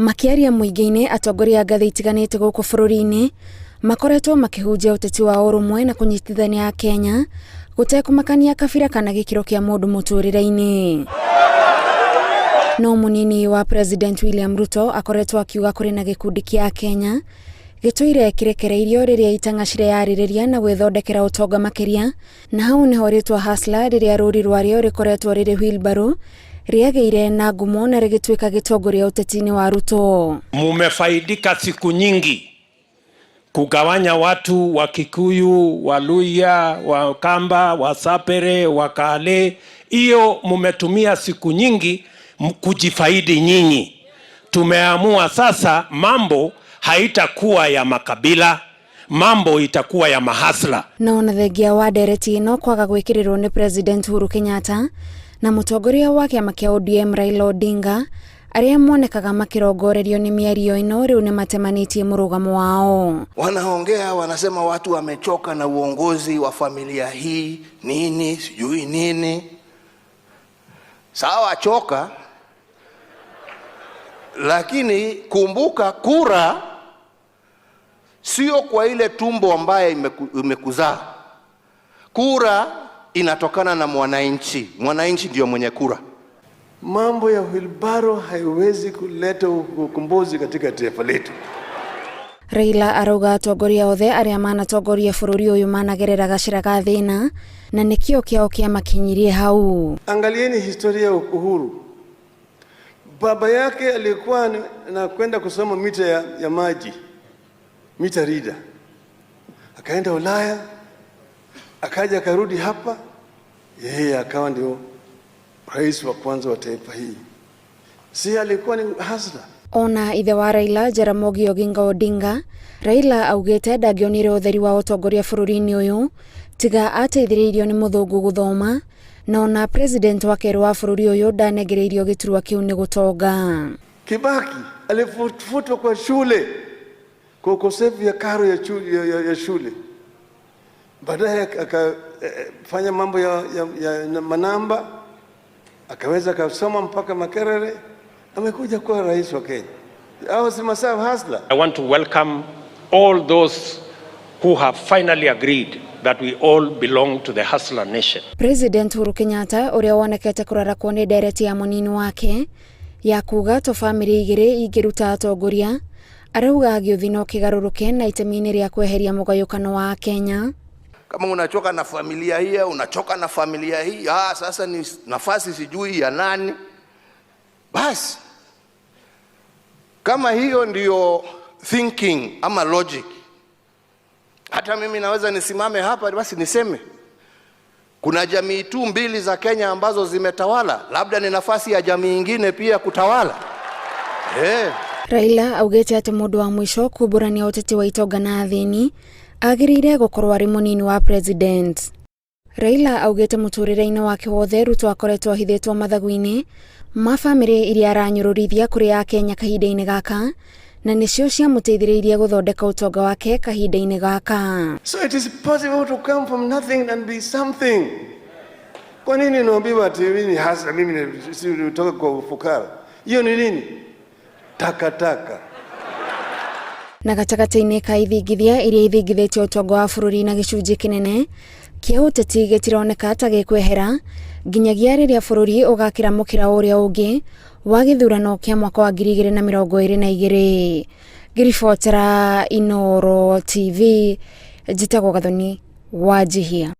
Makĩaria mũingĩ-inĩ, atongoria a ngathĩ itiganĩte gũkũ bũrũri-inĩ makoretwo makĩhunjia ũteti wa ũrũmwe na kũnyitithania Akenya gũtekũmakania kabira kana gĩkĩro kĩa mũndũ mũtũrĩre-inĩ. No mũnini wa President William Ruto akoretwo akiuga kũrĩ na gĩkundi kĩa Akenya gĩtũire kĩrekereirio rĩrĩa itang'a cireyarĩrĩria na gwĩthondekera ũtonga makĩria na hau nĩho rĩtwa Hustler rĩrĩa rũri rwarĩo rĩkoretwo rĩrĩ wheelbarrow rĩagĩire na ngumo na rĩgĩtuĩka gĩtongoria ũteti-inĩ wa Ruto. Mumefaidika siku nyingi kugawanya watu wa Kikuyu, wa Luhya, wa Kamba, wa Sapere, wa Kale. Hiyo mumetumia siku nyingi kujifaidi nyinyi. Tumeamua sasa mambo haitakuwa ya makabila, mambo itakuwa ya mahustler. No ona thengia wa ndereti ĩno kwaga gwĩkĩrĩrwo nĩ President Uhuru Kenyatta na mũtongoria wa kĩama kĩa ODM Raila Odinga arĩa monekaga makĩrongorerio nĩ mĩario ĩno rĩu nĩ matemanĩtie mũrũgamo wao. Wanaongea wanasema watu wamechoka na uongozi wa familia hii nini sijui nini. Sawa, choka, lakini kumbuka kura sio kwa ile tumbo ambaye imekuzaa. Kura inatokana na mwananchi. Mwananchi ndio mwenye kura. Mambo ya wheelbarrow haiwezi kuleta ukombozi katika taifa letu. Raila arauga atongoria othe arĩa manatongoria bũrũri ũyũ managerera gacĩra ga thĩna na nĩkĩo kĩao kĩamakinyirie hau. Angalieni historia ya Uhuru. Baba yake alikuwa na kwenda kusoma mita ya maji, meter reader, akaenda Ulaya, akaja akarudi hapa, yeye akawa ndio rais wa kwanza wa taifa hii. Si alikuwa ni hustler? Ona ithe wa Raila Jaramogi Oginga Odinga, Raila augĩte ndangĩonire ũtheri wa ũtongoria bũrũri-inĩ ũyũ tiga ateithĩrĩirio nĩ mũthũngũ gũthoma na ona president wa kerĩ wa bũrũri ũyũ ndanengereirio gĩturwa kĩu nĩ gũtonga. Kibaki alifutwa kwa shule kwa ukosefu ya karo ya shule. Baadaye akafanya mambo ya manamba, akaweza akasoma mpaka Makerere, amekuja kuwa rais wa Kenya. Hao si masawa hustler. I want to welcome all those who have finally agreed that we all belong to the hustler nation. President Uhuru Kenyatta ũrĩa wonekete kũrarakwo nĩ ndereti ya mũnini wake ya kuga to bamĩrĩ igĩrĩ ingĩruta atongoria arauga gĩũthi no kĩgarũrũke na itemi-inĩ rĩa kweheria mũgayũkano wa Kenya. Kama unachoka na familia hii, unachoka na familia hii, sasa ni nafasi sijui ya nani. Basi kama hiyo ndiyo thinking ama logic, hata mimi naweza nisimame hapa basi niseme kuna jamii tu mbili za Kenya ambazo zimetawala, labda ni nafasi ya jamii nyingine pia kutawala. Raila augĩte atĩ mũndũ wa mũico kumbũrania ũteti wa itonga na athĩni agĩrĩire gũkorwo arĩ mũnini wa president. Raila augĩte mũtũrĩre-inĩ wake wothe Ruto akoretwo ahithĩtwo mathagu-inĩ ma bamĩrĩ iria aranyũrũrithia kũrĩ Akenya kahinda-inĩ gaka na nĩcio ciamũteithĩrĩirie gũthondeka ũtonga wake kahinda-inĩ gaka. So it is possible to come from nothing and be something. Kwa nini unaambiwa ati mimi ni hustler, mimi ni si kutoka kwa ufukara? Hiyo ni nini? Taka taka. Na gatagatĩ-inĩ ka ithingithia iria ithingithĩtie ũtonga wa bũrũri na gĩcunjĩ kĩnene kĩa ũteti gĩtironeka ta gĩkwehera nginyagia rĩrĩa bũrũri ũgakĩra mũkĩra ũrĩa ũngĩ wa gĩthurano kĩa mwaka wa 2022. Ngĩribotera Inooro TV, njĩtagwo Gathoni Wanjihia.